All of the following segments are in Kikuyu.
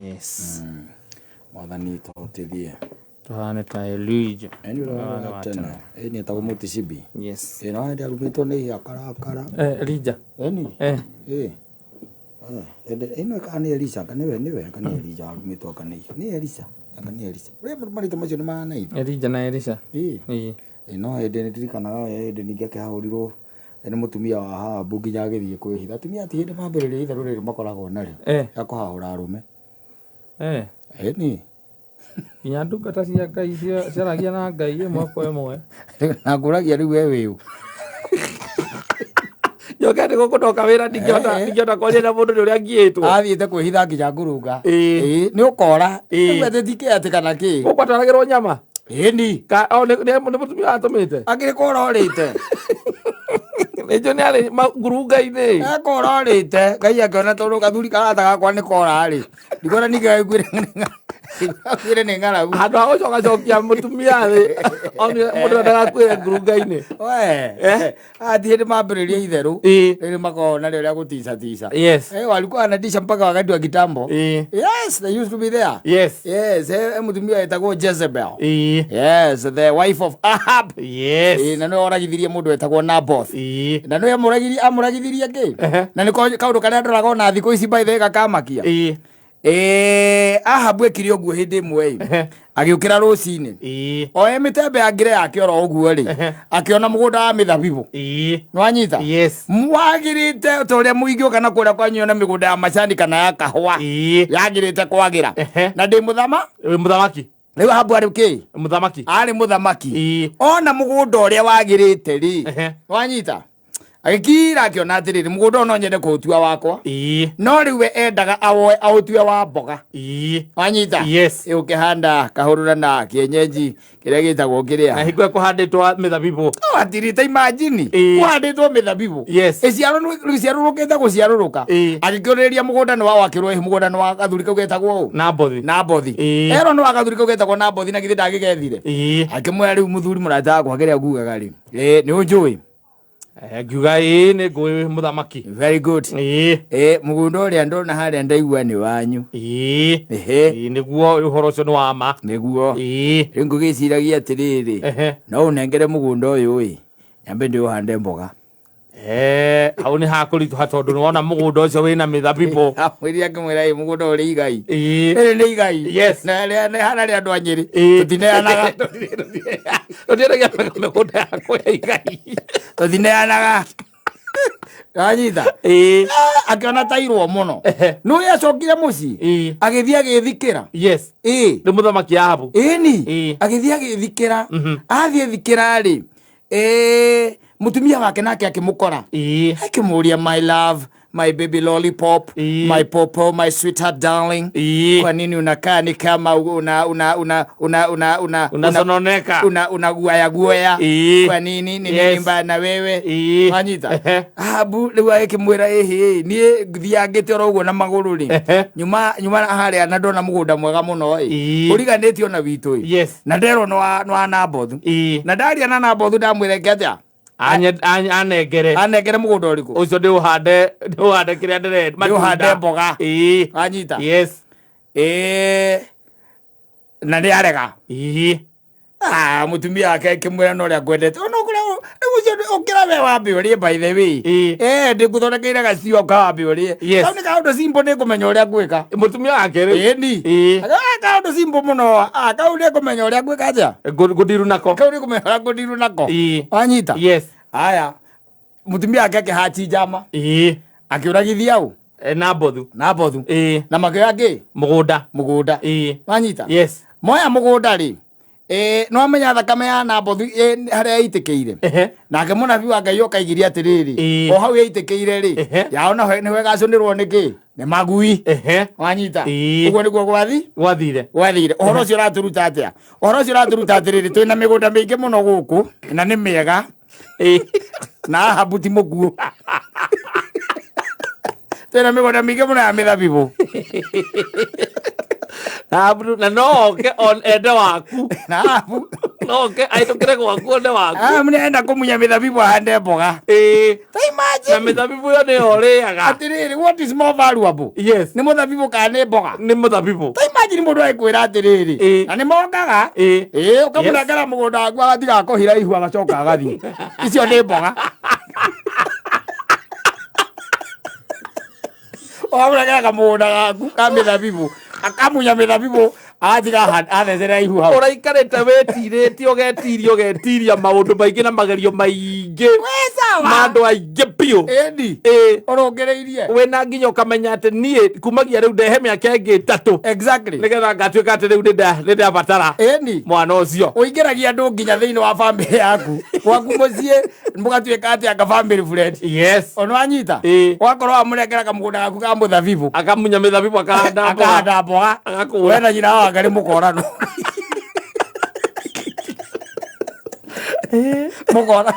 Yes. Mwathani tũhotithie. Tũhane ta Elijah. Ĩni ũrĩa wa tene. Ĩni etagwo Mũticibi. Yes. Ĩ no hĩndĩ arumĩtwo nĩ ihĩa karakara. Eh, Elijah. Ĩni. Eh. Ĩ. Ĩndĩ ĩno kana nĩ Elisha kana nĩwe nĩwe kana nĩ Elijah warumĩtwo kana nĩ nĩ Elisha kana nĩ Elisha. Ũrĩa marĩtwa macio nĩ mahanaine. Elijah na Elisha. Ĩ. Ĩ. Ĩ no hĩndĩ nĩ ndirikanaga hĩndĩ ningĩ akĩhahũrirwo nĩ mũtumia wa Ahabu nginya agĩthiĩ kwĩhitha. Atumia ti hĩndĩ mambĩrĩria itherũ rĩrĩ makoragwo narĩo. Eh. Rĩa kũhahũra arũme. Eh. Ĩni. Nginya ndungata cia Ngai ciaragia na Ngai ĩmwe kwa ĩmwe. Na ngũragia rĩu we wĩ ũ? Njoke nĩ gũkũ ndoka wĩra ndingĩhota Eh. ndingĩhota kwaria na mũndũ nĩ ũrĩa ngiĩtwo. Athiĩte kwĩhitha nginya ngurunga. Ĩĩ. Ĩĩ, nĩ ũkora. Ĩĩ. Rĩu atĩ ti kĩ atĩ kana kĩ. Gũkũ atwaragĩrwo nyama. Ĩni. Ka o nĩ nĩ nĩ mũtumia watũmĩte. Akĩrĩ kũra orĩte. Nĩnjũ nĩ arĩ ngurunga-inĩ. Ekũra orĩte. Ngai akĩona tondũ gathuri karata gakwa nĩ kora rĩ. Ndikuona ningĩ gagĩkuire nĩ ng'aragu. Handũ ha gũcokacokia mũtumia thĩ onire mũndũ ndagakuĩre ngurunga-inĩ. We. Eh? Ati hĩndĩ mambĩrĩria itherũ. Ĩĩ. Rĩrĩ makoragwo narĩo rĩa gũticatica. Yes. Eh, walikuwa wanatisha mpaka wakati wa kitambo. Ĩĩ. Yes, they used to be there. Yes. Yes, eh, mũtumia wetagwo Jezebel. Ĩĩ. Yes, the wife of Ahab. Yes. Ĩĩ, na nĩwe oragithirie mũndũ wetagwo Naboth. Ĩĩ. Na nĩwe amũragithirie kĩ? Ehe. Na nĩko kaũndũ karĩa ndoraga ona thikũ ici by the way gakamakia. Ĩĩ. Ĩĩ, Ahabu ekire ũguo hĩndĩ ĩmwe ĩ. Ehe. Agĩũkĩra rũcinĩ. Ĩĩ. Oe mĩtembe ya ngĩre yake oro ũguo rĩ. Ehe. Akĩona mũgũnda wa mĩthabibũ. Ĩĩ. Nĩwanyita? Yes. Mwagĩrĩte ta ũrĩa mũingĩũka na kũrĩa kwanyu na mĩgũnda ya macani kana ya kahũa. Ĩĩ. Yagĩrĩte kwagĩra. Ehe. Na ndĩ mũthama? Wĩ Mũthamaki. Rĩu Ahabu arĩ kĩ? Mũthamaki. Arĩ mũthamaki. Ĩĩ. Ona mũgũnda ũrĩa wagĩrĩte rĩ. Ehe. Wanyita? Agĩkira akĩona atĩrĩrĩ mũgũnda ũyũ no nyende kũũtua wakwa. Ĩĩ. No rĩu we endaga awoe aũtue wa mboga. Ĩĩ. Wanyita? Yes. Ĩ ũkĩhanda kahũrũra na kĩenyenji kĩrĩa gĩtagwo Na kĩrĩa. hingo ĩyo kũhandĩtwo mĩthabibũ. Watirĩte imagine. Ĩĩ. Kũhandĩtwo mĩthabibũ. Yes. Ĩciarũrũkĩte gũciarũrũka. Ĩĩ. Agĩkĩũrĩrĩria mũgũnda nĩ wa wakĩrwo ĩ mũgũnda nĩ wa gathuri kau getagwo ũ? Nabothi. Nabothi. Ĩĩ. Erwo nĩ wa gathuri kau getagwo Nabothi na githĩ ndagĩgethire. Ĩĩ. Akĩmwĩra rĩu mũthuri mũrata wakwa kĩrĩa ngugaga rĩ. Ĩĩ nĩ ũnjũĩ. Eh, ngiuga ĩĩ nĩ ngũĩ mũthamaki. Very good. Ĩĩ. Ĩĩ mũgũnda ũrĩa ndona harĩa ndaigua nĩ wanyu. Ĩĩ. Ehe. Ĩĩ nĩguo ũhoro ũcio nĩ wa ma. Nĩguo. Ĩĩ. Rĩu ngũgĩciragia atĩrĩrĩ. Ehe. No ũnengere mũgũnda ũyũ ĩ. Nyambe ndĩũhande mboga. Eh, hau nĩ hakũritũha tondũ nĩwona mũgũnda ũcio wĩna mĩthabibũ. Amwĩrire akĩmwĩra ĩ mũgũnda ũrĩ igai. Ĩĩ. Rĩrĩ nĩ igai. Yes. Na nĩ hana rĩa andũ a Nyĩrĩ. Ĩĩ. Tũtineanaga. Tũtiendagia mĩgũnda yakwa ya igai. Tũtineanaga. Wanyita? Ĩĩ. Akĩona tairwo mũno. Ehe. Nĩ acokire mũciĩ. Ĩĩ. Agĩthiĩ agĩthikĩra. Yes. Ĩĩ. Nĩ mũthamaki Ahabu. Ĩni. Ĩĩ. Agĩthiĩ agĩthikĩra. Mhm. Athiĩ thikĩra rĩ. Ĩĩ mũtumia wake nake akĩmũkora. Ĩĩ. Akĩmũria my love, my baby lollipop, Ĩĩ. my popo, my sweetheart darling. Ĩĩ. Kwa nini unakaa ni kama una una una una una una Unasononeka. una una guaya guoya. Ĩĩ. Kwa nini ni Yes. nini mbaya na wewe? Ĩĩ. Wanyita? Ehe. Ahabu rĩu agĩkĩmwĩra ĩhĩ niĩ thiangĩte oro ũguo na magũrũ rĩ. Ehe. Nyuma nyuma harĩa na ndona mũgũnda mwega mũno ĩ. Ĩĩ. Ũriganĩtio na witũ ĩ. Yes. Na nderwo nĩ wa Nabothu. Ĩĩ. Na ndaria na Nabothu ndamwĩra eke atĩa? Anengere. Anengere mũgũnda ũrĩkũ? Ũcio ndĩũhande ndĩũhande kĩrĩa ndĩrenda. Ndĩũhande mboga. Ĩĩ. Wanyita? Yes. Ĩĩ. Na nĩ arega. Ĩĩ. Ah, mũtumia wake akĩmwĩra na ũrĩa ngwendete. Ona ũkũrĩa rĩu ũcio ũkĩra we wambe ũrĩe by the way. Ĩĩ. Eh, ndĩngũthondekeire gaciwa kawambe ũrĩe. Yes. Kau nĩ kaũndũ simple nĩngũmenya ũrĩa ngwĩka. Mũtumia wake rĩu. Ĩni. Ĩĩ. Ah, kaũndũ simple mũno. Ah, kau nĩngũmenya ũrĩa ngwĩka atĩa. Ngũndiru nako. Kau nĩngũmenya ũrĩa ngũndiru nako. Ĩĩ. Wanyita? Yes. Aya. Mũtumia wake akĩhachi njama. Ĩĩ. Akĩũragithia ũ? Eh, Nabothu. Nabothu. Ĩĩ. Na makĩoya kĩ? Mũgũnda. Mũgũnda. Ĩĩ. Wanyita? Yes. Moya mũgũnda rĩ. Ĩĩ, nĩwamenya thakame ya Nabothu harĩa yaitĩkĩire. Ehe. Nake mũnabii wa Ngai okaigirie atĩrĩrĩ, Ĩĩ. o hau yaitĩkĩire rĩ, Ehe. yaona nĩho ĩgacũnĩrwo nĩ kĩ? Nĩ magui. Ehe. Wanyita? Ĩĩ. Ũguo nĩguo gwathi? Gwathire. Gwathire. Ũhoro ũcio ũratũruta atĩa? Ũhoro ũcio ũratũruta atĩrĩrĩ, twĩna mĩgũnda mĩingĩ mũno gũkũ na nĩ mĩega Ĩĩ. na Ahabu ti mũkuũ. Twĩna mĩgũnda mĩingĩ mũno ya mĩthabibũ. Na no oke on ende waku. Na Ahabu. Noke ahĩtũkĩre gwaku one waku. Ah, mnenda kumunya mithabibu ahande mboga. Ĩĩ. Ta Na imagine. mĩthabibũ ĩyo nĩyo ũrĩaga. Atiriri, what is more valuable? Yes. Nĩ mũthabibũ kana nĩ mboga? Nĩ mũthabibũ. Ta imagine mũndũ agĩkwĩra atĩrĩrĩ, Ĩĩ. na nĩ mokaga, Ĩĩ. ĩĩ, ũkamũnengera mũgũnda waku agatiga akũhira ihu agacoka agathiĩ. Icio nĩ mboga. Ũkamũnengera kamũgũnda gaku ka mĩthabibũ, akamunya mĩthabibũ agatiga athecera ihu hau. Ũraikarĩte wĩtirĩtie ũgetiria ũgetiria maũndũ maingĩ na magerio maingĩ We sawa. ma andũ aingĩ biũ. Ĩni. Ĩĩ. Ũrũngĩrĩirie. Wĩna nginya ũkamenya atĩ niĩ kumagia rĩu ndehe mĩaka ĩngĩ ĩtatũ Exactly. nĩgetha ngatuĩka atĩ rĩu nĩ ndabatara Ĩni. mwana ũcio. Ũingĩragia andũ nginya thĩinĩ wa bamĩrĩ yaku gwaku mũciĩ mũgatuĩka atĩ anga family friend. Yes. Ona wanyita Ĩĩ. ũgakorwo wamũnengera kamũgũnda gaku ka mũthabibũ Akamunya mĩthabibũ akahanda mboga. akahanda mboga Agakũra. we na nyina wa Ngarĩ mũkorano mũkora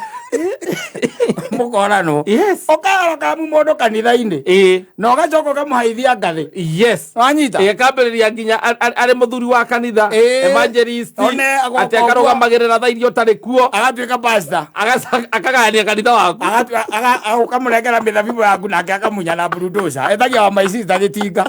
mũkorano Yes. ũkagara kamu mũndũ kanitha-inĩ Ĩĩ. na ũgacoka ũkamũhaithia ngathĩ Yes. wanyita Ĩkambĩrĩria nginya arĩ mũthuri wa kanitha Ĩĩ. evangelist One, agoka atĩ akarũgamagĩrĩra thaa iria ũtarĩ kuo agatuĩka pastor akagayania kanitha waku. Ũkamũnengera mĩthabibũ yaku nake akamunya na bulldozer etagia wa my sister gĩtinga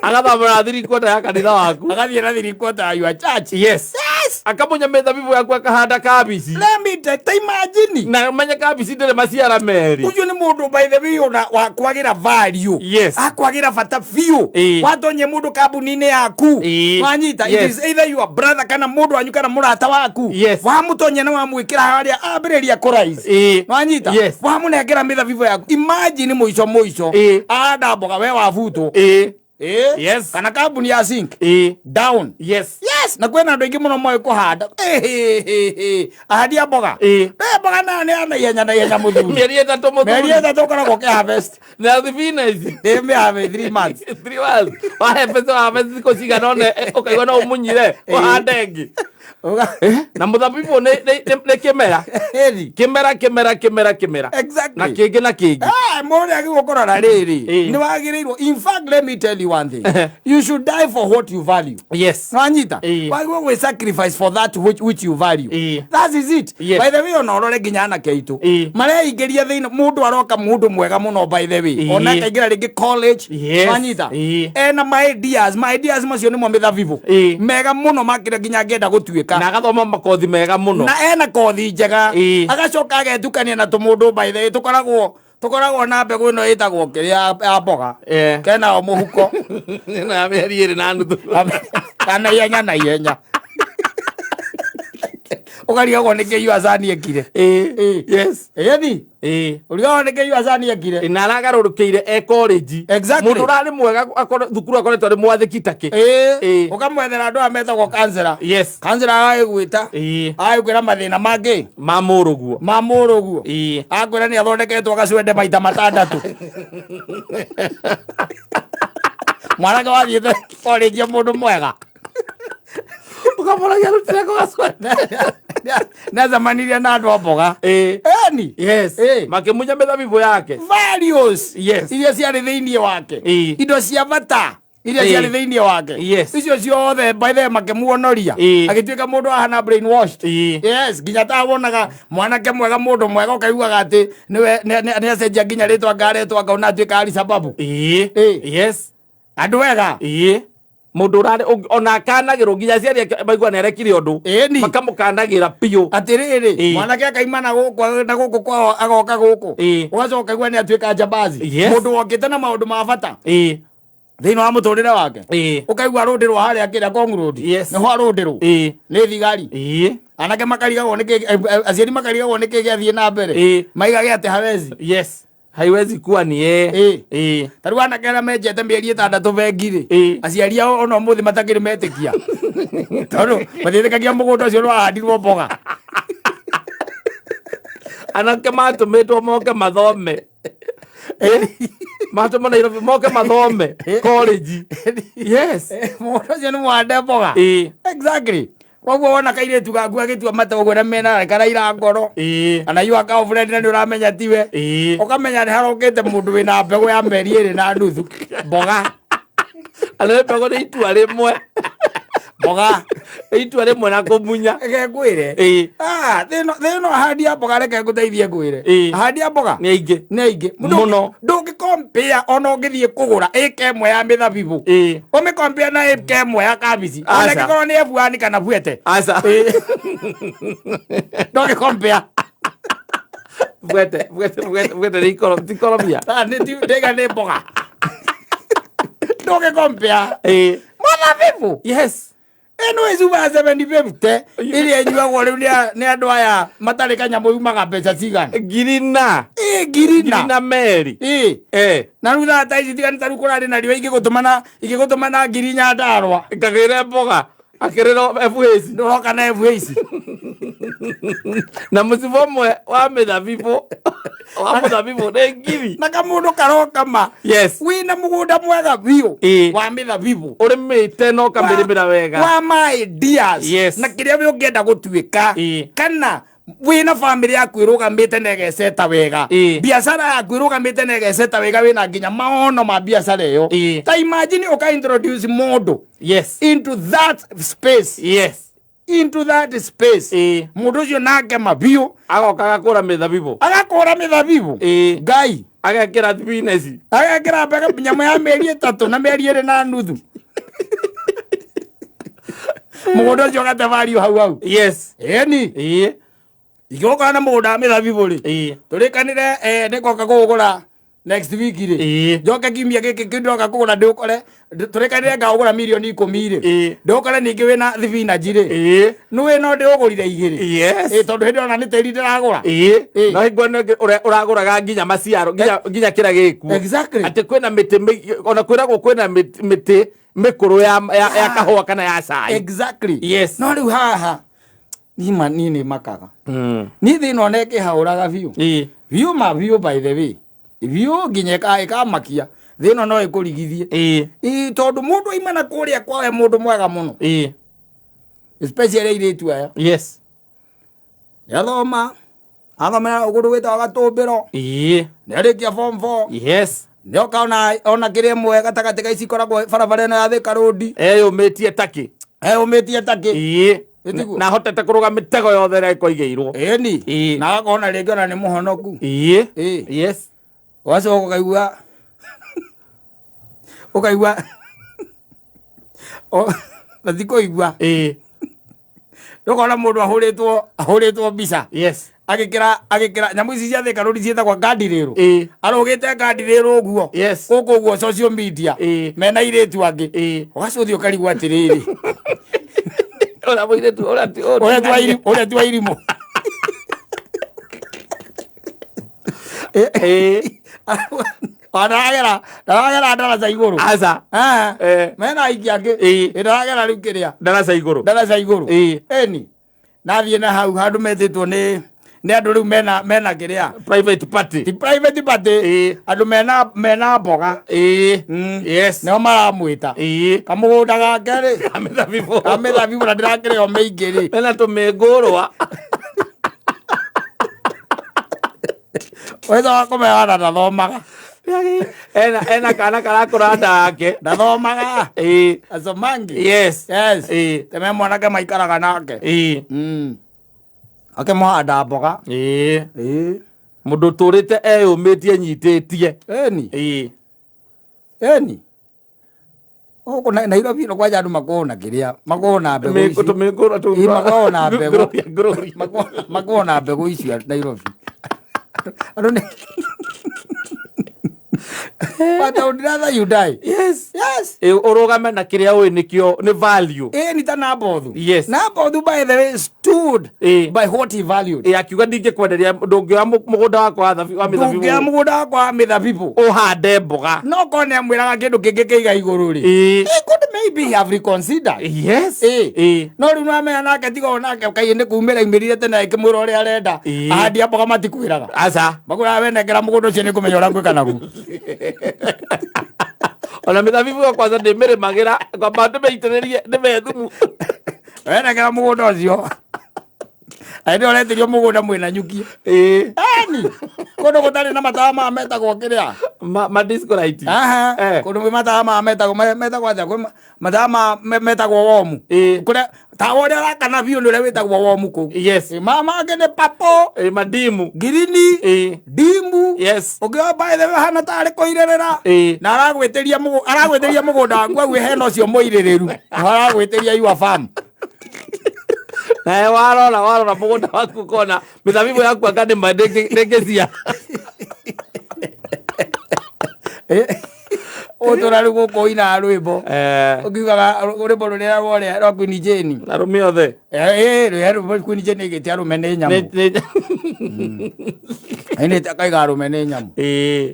Agathamũra thirikota ya kanitha waku. agathiĩ na thirikota ya your church. Yes. Yes. Akamunya mĩthabibũ yaku akahanda kabici. Let me tell ta imagine Na menye kabici ndĩrĩ maciara merĩ. ucio nĩ mũndũ by the way ona wa kwagĩra value. Yes. Akwagĩra bata biũ. Ĩĩ. Watonye mũndũ kambuni-inĩ yaku. Ĩĩ. Wanyita it Yes. is either your brother kana mũndũ wanyu kana mũrata waku. Yes. Wamũtonya na wamwĩkĩra harĩa ambĩrĩria kũraise. Ĩĩ. Wanyita. Yes. Wamũnengera mĩthabibũ yaku. Imagine mũico mũico. Ĩĩ. Ahanda mboga we wabutwo. Ĩĩ. Ĩĩ. Yes. Kana kambuni ya zinc. Ĩĩ. Down. Yes. Yes, na kwĩna andũ aingĩ mũno moĩ kũhanda. Ĩhĩhĩhĩ. Ahandi a mboga. Ĩĩ. Eh, mboga nayo nĩ ya naihenya naihenya mũthuri. Mĩeri ĩtatũ Mĩeri mũthuri. ĩtatũ ũkoragwo ũkĩharvest. Na thibina ici. Nĩ mĩharvest 3 months. 3 months. Wahe mbeca wahe thikũ cigana ũna ũkaigua no ũmunyire ũhande ĩngĩ. Na mũthabibũ nĩ kĩmera. Ĩni. Kĩmera kĩmera kĩmera kĩmera. Exactly. Na kĩngĩ na kĩngĩ. Eh, mũndũ agĩrĩirwo kũrora rĩrĩ. Ĩĩ. Nĩ wagĩrĩirwo. In fact, let me tell you one thing. You should die for what you value. Yes. Nwanyita Ĩĩ. wagĩrĩirwo gwĩ sacrifice for that which you value. Ĩĩ. That is it. Yes. By the way, ona ũrore nginya anake aitũ Ĩĩ. mareingĩria thĩinĩ mũndũ aroka mũndũ mwega mũno by the way Ĩĩ. ona akaingĩra rĩngĩ college. Yes. Nwanyita Ĩĩ. ena my ideas my ideas macio nĩmo mĩthabibũ Ĩĩ. mega mũno makĩria nginya angĩenda gũtuĩka Na agathoma makothi mega mũno. Na ena kothi njega. Ĩĩ. Agacoka agetukania na tũmũndũ by the way tũkoragwo na mbegũ ĩno ĩtagwo kĩrĩa ya mboga. Eh. Kena o mũhuko Na mĩeri ĩrĩ na nuthu. Kana ihenya na ihenya ũkarigagwo nĩ kĩ Yuacani ekire. Ĩĩ. Ĩĩ. Yes. Ĩni Ĩĩ. ũrigagwo nĩ kĩ Yuacani ekire. Na aragarũrũkĩire e college. Exactly. Mũndũ ũrarĩ mwega thukuru akoretwo arĩ mwathĩki takĩ. Ĩĩ. Ĩĩ. Ũkamwethera andũ aya metagwo kansela. Yes. Kansela agagĩgwĩta Ĩĩ. agagĩkwĩra mathĩna mangĩ Ma mũrũguo. ma mũrũguo. Ĩĩ. Akwĩra nĩ athondeketwo gacwende maita matandatũ. Mwanake wathiĩte college mũndũ mwega Ũkamũragia arutire kũ gacwende. Nĩacemanirie na andũ a mboga. Ĩĩ. Ĩni. Yes. Ĩĩ. Makĩmunya mĩthabibũ yake. Values Yes. iria ciarĩ thĩinĩ wake. Ĩĩ. Indo cia bata iria Ĩĩ. ciarĩ thĩinĩ wake. Yes. Icio ciothe by the way makĩmuonoria. Ĩĩ. Agĩtuĩka mũndũ ahana brainwashed. Ĩĩ. Yes, nginya ta wonaga mwanake mwega mũndũ mwega ũkaiguaga atĩ nĩwe nĩ acenjia nginya rĩtwa ngaretwa ngauna atuĩka ari sababu. Ĩĩ. Ĩĩ. Yes. Andũ ega. Ĩĩ. Mũndũ ũrarĩ ona akanagĩrwo nginya aciari ake maigua nĩ arekire ũndũ. Ĩni. Makamũkanagĩra biũ. Atĩrĩrĩ, Ĩĩ. mwanake akaima na gũkũ na gũkũ kwao agoka gũkũ. Ĩĩ. Ũgacoka ũkaigua nĩ atuĩka njambazi. Yes. Mũndũ wokĩte na maũndũ ma bata Ĩĩ. thĩinĩ wa mũtũrĩre wake. Ĩĩ. Ũkaigua rũndĩ rwa harĩa kĩrĩa Ngong Road. Yes. Nĩho arũndĩrwo. Ĩĩ. Nĩ thigari. Ĩĩ. Anake makarigagwo nĩkĩ aciari makarigagwo nĩkĩ gĩathiĩ na mbere. Ĩĩ. Maigage atĩ hawezi. Yes. Haiwezi kuwa ni yeye. Ĩĩ. Ĩĩ. Ta rĩu anake arĩa menjete mĩeri ĩtandatũ bengi rĩ, Ĩĩ. aciari ao ona ũmũthĩ matakĩrĩ metĩkia tondũ matiĩtĩkagia mũgũnda ũcio nĩwahandirwo mboga. Anake matũmĩtwo moke mathome. Matũmwo Nairobi moke mathome college. Yes. Mũgũnda ũcio nĩ mũhande mboga. Ĩĩ. Exactly. Koguo wona kairĩtu gaku agĩtua mata ũguo na mena karaira ngoro Ĩĩ. kana you girlfriend na nĩ ũramenya tiwe Ĩĩ. ũkamenya nĩ harokĩte mũndũ wĩna mbegũ ya mĩeri ĩrĩ na nuthu mboga. Ana mbegũ nĩ itua rĩmwe. Mboga. Itua rĩmwe na kũmunya. Reke ngwĩre. Ĩĩ. Ah, thĩ ĩno ahandi a mboga, reke ngũteithie ngwĩre. Ĩĩ. Ahandi a mboga Nĩ aingĩ. Nĩ aingĩ Mũno. Ndũngĩkompea ona ũngĩthiĩ kũgũra ĩka ĩmwe ya mĩthabibũ, ũmĩkompea na ĩka ĩmwe ya kabici, ona Aca. ĩngĩkorwo nĩ F1 kana buete. Aca. Ndũngĩkompea. Bwete, bwete, bwete, bwete nĩ ikoro, ti korobia. Ah, ndĩga nĩ mboga, ndũngĩkompea mũthabibũ. Ĩno ĩcuba ya 750 ĩrĩa ĩnyuagwo rĩu nĩ andũ aya matarĩ kanyamũ, yumaga mbeca cigana? Ngiri na. Ĩ, ngiri Ngiri na. Na meri. Ĩ. Na rĩu thaa ta ici, tiga nĩ ta rĩu kũrarĩ na riũa, ingĩgũtũma na ngiri nyandarũa. Ngagĩre mboga. Akĩrĩrwo FH. Ndũroka na FH. Na mũcibo ũmwe wa mũthabibũ nĩ ngiri. Na kamũndũ karoka ma wĩna mũgũnda mwega biũ wa mĩthabibũ. Ũrĩmĩte na ũkamĩrĩmĩra wega. Wa my ideas na kĩrĩa we ũngĩenda gũtuĩka, kana wĩna famĩlĩ yaku ĩrũgamĩte na ĩgeceta wega, biacara yaku ĩrũgamĩte na ĩgeceta wega, wĩna nginya maono ma biacara ĩyo. Ta imagine ũka introduce mũndũ into that space, into that space, mũndũ ũcio nake mabiũ. Agoka agakũra mĩthabibũ. Agakũra mĩthabibũ. Ngai. Agekĩra thibineci. Agekĩra mbega nyamũ ya mĩeri 3 na mĩeri 2.5, mũgũnda ũcio ũgate value hau hau. Ĩni. Ingĩgũkora na mũgũnda wa mĩthabibũ rĩ, tũrĩkanĩre, nĩngoka kũũgũra next week rĩ, njoke kiumia gĩkĩ kĩu ndĩroka kũgũra, ndĩũkore tũrĩkanĩre ngaũgũra mirioni 10 rĩ, ndĩũkore ningĩ wĩna thibinanji rĩ, nĩwĩ no ndĩũgũrire igĩrĩ. Ĩ, tondũ hĩndĩ ĩyo ona nĩ tĩri ndĩragũra. No hingo ĩno ĩngĩ ũragũraga nginya maciaro, nginya kĩrĩa gĩkuo. Atĩ kwĩna mĩtĩ ona kwĩragwo kwĩna mĩtĩ mĩkũrũ ya kahũa kana ya cai. No rĩu haha nima niĩ nĩ makaga. Niĩ thĩ ĩno ona ĩkĩhaũraga biũ biũ ma biũ, by the way, biũ nginya ĩkamakia. Thĩ ĩno no ĩkũrigithie. Ĩ, tondũ mũndũ aima na kũrĩa kwawe, mũndũ mwega mũno, especially airĩtu aya. Nĩathoma, athomera kũndũ gwĩtagwo Gatũmbĩro. Nĩarĩkia form 4. Nĩoka ona kĩrĩa ĩmwe gatagatĩ ka ici ikoragwo barabara ĩno ya Thika Road. Eyũmĩtie takĩ. Eyũmĩtie takĩ. Ĩtiguo? Na hotete kũrũga mĩtego yothe ĩrĩa ĩkoigĩirwo. Ĩni. Na agakorwo na rĩngĩ ona nĩ mũhonoku. Ũgacoka ũkaigua na ti kũigua, ndũkona mũndũ ahũrĩtwo mbica agĩkĩra nyamũ ici cia Thika Road ciĩtagwo guardrail. Arũgĩte guardrail ũguo gũkũ ũguo social media mena airĩtu angĩ. Ũgacũthia ũkarigwo atĩrĩrĩ, Ũrĩa mũirĩtu ũrĩa ti ũrĩa ti wa irimũ. Ndaragera ndaraca igũrũ. Aca. Ah, mena aingĩ angĩ. Ĩ, ndaragera rĩu kĩrĩa ndaraca igũrũ. Ndaraca igũrũ. Ĩni nathiĩ na hau handũ metĩtwo nĩ andũ rĩu mena kĩrĩa. Private party. Ti private party. Andũ mena mboga. Nĩo maramwĩta. Kamũgũnda gake rĩ, Kamĩthabibũ. Kamĩthabibũ, na ndĩrakĩrĩ o mĩingĩ rĩ. Mena tũmĩngũrwa. Wetha wa kũmenya ona ndathomaga. Ena kana karakũra nda yake. Ndathomaga. Asomangi. Yes. Teme mwanake maikaraga nake. Akĩmũhanda mboga. Mũndũ ũtũrĩte eyũmĩtie nyitĩtie. Ĩni. Ĩni gũkũ Nairobi ĩno kwanja andũ makoragwo na kĩrĩa, makoragwo na mbegũ ici. Tũmĩngũrwa tũu. Ĩ, makoragwo na mbegũ. Gloria, Gloria. Makoragwo na mbegũ icio Nairobi. Andũ nĩ But I would rather you die. Yes. Ĩ, ũrũgame na kĩrĩa ũĩ nĩkĩo nĩ value. Ĩ, ni ta Nabothu. Nabothu, by the way, stood by what he valued. Ĩ, akiuga ndingĩkwenderia, ndũngĩoya mũgũnda wakwa wa ndũngĩoya mĩthabibũ mũgũnda wakwa wa mĩthabibũ ũhande mboga. No korwo nĩ amwĩraga kĩndũ kĩngĩ kĩiga igũrũ rĩ, he could maybe have reconsidered. No rĩu nĩwamenya nake tiga onake kaĩ nĩ kumĩra imĩrire tene ĩkĩmwĩra ũrĩa arenda. Ahandi a mboga matikwĩraga. Aca. Makwĩraga wenengera mũgũnda ũcio nĩ kũmenya ũrĩa ngwĩka naguo. Ona mĩthabibũ ĩyo kwanza ndĩmĩrĩmagĩra, ngwamba ndĩmĩitĩrĩrie ndĩme thumu. Wenengera mũgũnda ũcio. Hĩndĩ ĩyo ũretĩrio mũgũnda mwĩna nyuki. Ĩĩ. Eni. Kũndũ gũtarĩ na matawa maya metagwo kĩrĩa. Ma disco light. Aha. Eh. Kũndũ gwĩ matawa maya metagwo metagwo atĩa? Kwĩ matawa ma metagwo womu. Ĩĩ. Kũrĩa tawa ũrĩa ũrakana biũ nĩ ũrĩa wĩtagwo womu kũu. Yes. Ĩ, ma mangĩ nĩ papo, Ĩĩ, madimu. ngirini, Ĩĩ. ndimu. Yes. Ũngĩ by the way hana tarĩ kũirĩrĩra. Ĩĩ. Na aragwĩtĩria aragwĩtĩria mũgũnda waku au hena ũcio mũirĩrĩru. Aragwĩtĩria your farm. Nawe warora warora mũgũnda waku ũkona mĩthabibũ yaku anga nĩma ndĩngĩcia. Ũtũra rĩu gũkũ ũinaga rwĩmbo. Eh. Ũkiugaga rwĩmbo rũrĩa rworĩa rwa Queen Jane. Arũme othe. Eh, eh, rwĩmbo Queen Jane ĩgĩte arũme nĩ nyamũ. Ainĩte akaiga arũme nĩ nyamũ. Ĩĩ.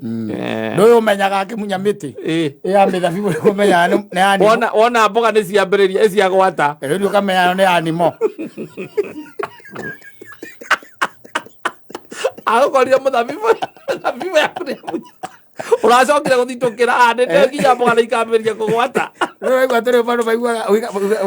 Ndũyũ ũmenyaga akĩmunya mĩtĩ. Ĩĩ. Ya mĩthabibũ nĩguo ũmenyaga nĩ ya nimo. Wona wona mboga nĩ ciambĩrĩria ĩciagwata. Rĩu ũkamenya nĩ ya nimo. Agũkorire mũthabibũ mĩthabibũ yaku nĩ yamunya. Ũracokire gũthitũkĩra handĩte nginya mboga nĩ ikambĩrĩria kũgwata. Rĩu waigua atĩrĩ bado maiguaga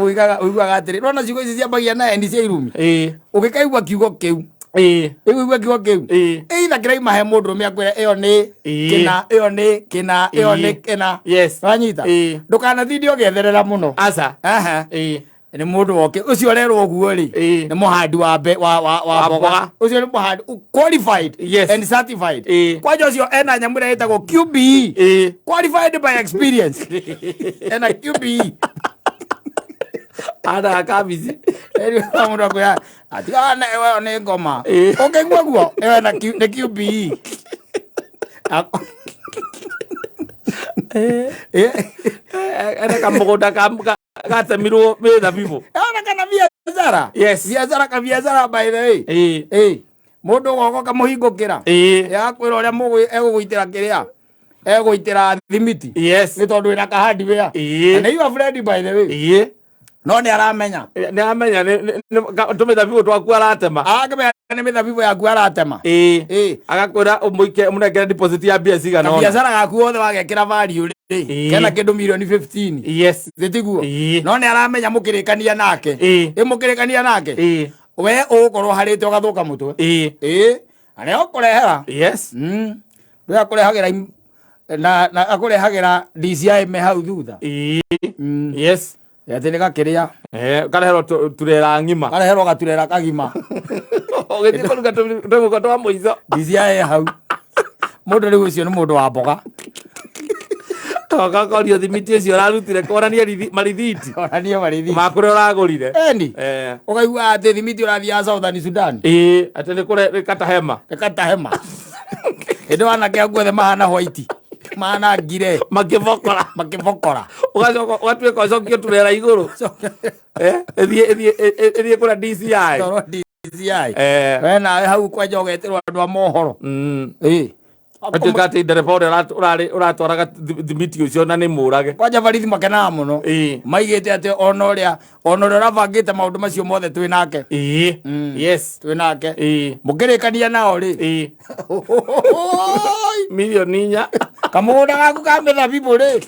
uigaga uiguaga atĩrĩ nona ciugo ici ciambagia na endi cia irumi. Ĩĩ. Ũgĩkaigua kiugo kĩu. Ĩĩ. Ĩgũigua kiugo kĩu. Ĩĩ. Either kĩraima he mũndũrũme akwĩre ĩyo nĩ Ĩĩ. kĩna ĩyo nĩ kĩna ĩyo nĩ Ĩĩ. kĩna. Yes. Wanyita? Ĩĩ. Ndũkanathinde ũgĩetherera mũno. Aca. Aha. Ĩĩ. Nĩ mũndũ woke ũcio ũrerwo ũguo rĩ Ĩĩ. nĩ mũhandi wa mbe wa wa wa Wa mboga mboga. ũcio nĩ mũhandi qualified Yes. and certified Ĩĩ. kwanja ũcio ena nyamũ ĩrĩa ĩtagwo QBE Ĩĩ. qualified by experience ena QBE Ana kabici. Eri mũndũ akwĩra atigana ĩyo nĩ ngoma Ĩĩ. ũkĩigua guo ĩyo ena nĩ QBE Ĩĩ. Ena kamũgũnda gatemirwo mĩthabibũ. Ona kana biacara Yes. biacara kabiacara by the way Ĩĩ. Ĩĩ. Mũndũ ũgoka ũkamũhingũkĩra Ĩĩ. yakwĩra ũrĩa egũgũitĩra kĩrĩa egũitĩra thimiti Yes. nĩ tondũ wĩna kahardware Ĩĩ. na nĩ your friend by the way Ĩĩ. no nĩ aramenya Nĩ aramenya tũmĩthabibũ twaku aratema. akĩmenya nĩ mĩthabibũ yaku aratema Ĩĩ. Ĩĩ. Agakwĩra ũmũike ũmũnengere deposit ya mbia cigana ũna. kabiacara gaku wothe wagekĩra value rĩ Ĩĩ. kena kĩndũ milioni 15 Yes. thĩtiguo Ĩĩ. no nĩ aramenya mũkĩrĩkania nake Ĩĩ. ĩ mũkĩrĩkania nake Ĩĩ. we ũgũkorwo harĩte ũgathũka mũtwe Ĩĩ. ĩĩ na nĩ ũkũrehera Yes. Rĩu akũrehagĩra na akũrehagĩra DCI me hau thutha. Ĩĩ. Yes. Atĩ nĩ gakĩrĩa. Eh, kareherwo turera ng'ima. Kareherwo gaturera kagima. Ũgĩthiĩ kũruga tũmũko twa mũico. DCI hau. Mũndũ rĩu ũcio nĩ mũndũ wa mboga. Tokakorio thimiti ũcio ũrarutire kuonania marithiti. Onanie marithiti. Ma kũrĩa ũragũrire. Endi. Eh. Ũkaigua atĩ thimiti ũrathiaga Southern Sudan. Ĩĩ, atĩ nĩ kũre kata hema. Nĩ kata hema. Hĩndĩ anake aku othe mahana white. Mahana ngire. Makĩbokora. Makĩbokora. Ũgacoka ũgatuĩka ũcokio turera igũrũ. Eh, ĩthiĩ ĩthiĩ kũrĩa DCI. Toro DCI. Eh. We nawe hau kwanja ũgetĩrwo andũ a mohoro. Ĩĩ. Atuĩka atĩ ndereba ũrĩa ũrarĩ ũratwaraga thimiti ũcio na nĩ mũrage. Kwanja barithi makenaga mũno. Ĩĩ. Maigĩte atĩ ona ũrĩa ũrabangĩte maũndũ macio mothe twĩ nake. Ĩĩ. Yes. Twĩ nake. Ĩĩ. Mũkĩrĩkania nao rĩ. Ĩĩ. Milioni inya. Kamũgũnda gaku ka mĩthabibũ rĩ.